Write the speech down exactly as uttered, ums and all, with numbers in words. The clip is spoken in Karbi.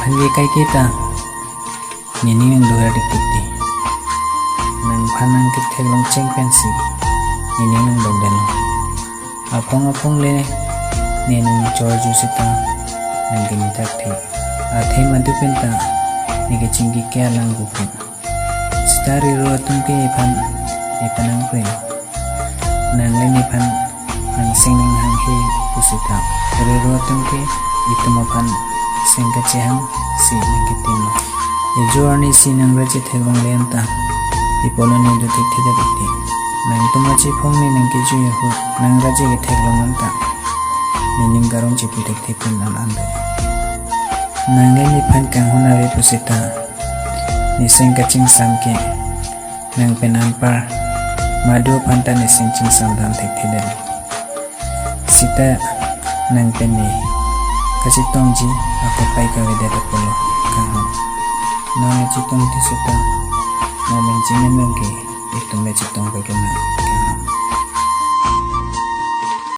Aphan ke kaike ta nening nangduhar dikdikdi. Nangphan nangketheklong cheng pensi nening nangdokdetlo. Aphong aphong le ne nangchorju seta nangkenithak the. Athe madu penta ne kachingki ke alang kuku. Seta riro atum ke iphan ipanang pre. Nang le nephan nangseng nanghanghe pusita. Riro atum ke itum aphan seng kachehang si nangkitim. Ejo arni si nangraje theklong le anta, ipo lo ne do thekthedet te. Nangtum achiphong ne nangkejui ahut nangraje ketheklong anta, nening karong chipu thekthe pin an an do. Nang le nephan kanghon ave pusita, ne seng kachingsam ke nang pen anpar madu aphan ta ne seng chingsam dam thekthedet. Seta nang pen ne kachetongji akopai kavedet apotlo kanghon. Nang chetong ti seta nang men chimen nang ke itum le chetong peklo nang.